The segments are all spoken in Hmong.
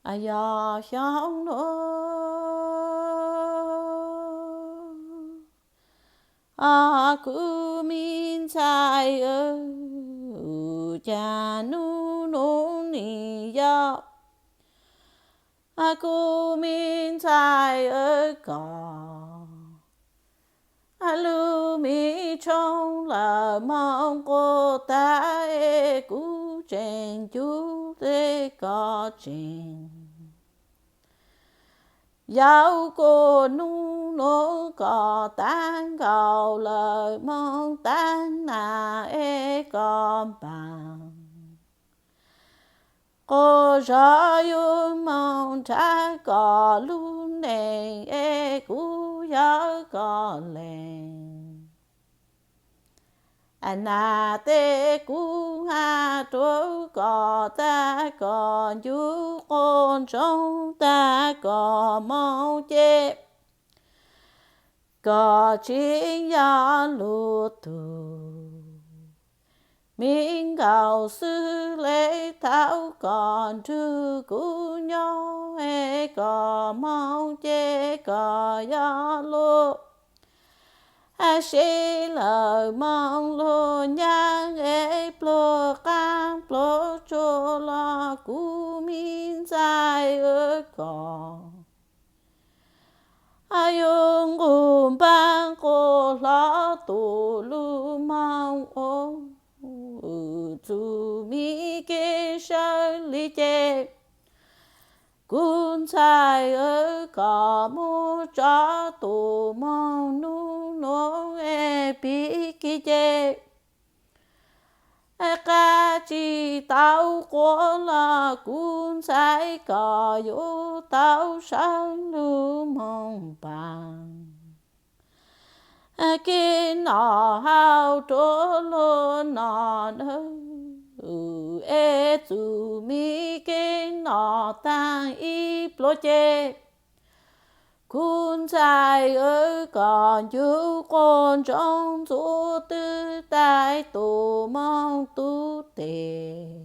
Yog xyoo no, o, kuv me ntxhais, cas nub nub nim yog kuv me ntxhais kom lub me tshooj lawm moog quas tag es kuv tseem cub tej koj tseem yau kuv nub nub kom tag nkaus lawm moog tag nas es koj npaam quas zov yug moog nrhav koj lub neej es kuv yog koj leeg. Nas tej kuv has rua koj tag koj ncu quas ntsoov tag koj moog ces koj tsis yog lub tug me nkaus xwb le. Thaum koj nrug kuv nyob es koj moog ces koj yog lub sib lawm moog lub nyaab es pluag qaab pluag tsuag los kuv me ntxhais, koj yug nqug npaab quas hlob tus lub moog ua txuj mi kev sawv li ces kuv ntxhais, koj muab tso tus moog nub nub es pib kis ces qab tsis tau quas los kuv ntxhais koj yuav tau sawv lug moog npaam kev noj haus rua luag noj nawb. Es txuj mi kev noj taag ib pluag ces kuv ntxhais, koj ncu quas ntsoov ntxuav twg tais tus moog tub teg,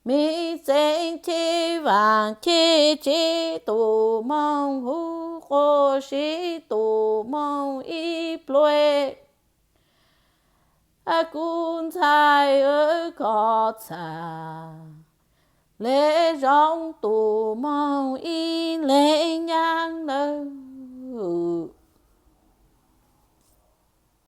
me txeev cheb vaam cheb tsev tus moog huv quas sib tus moog ib pluag. Kuv ntxhais, koj txhaj le zoo tus moog ib leeg nyaab nawb.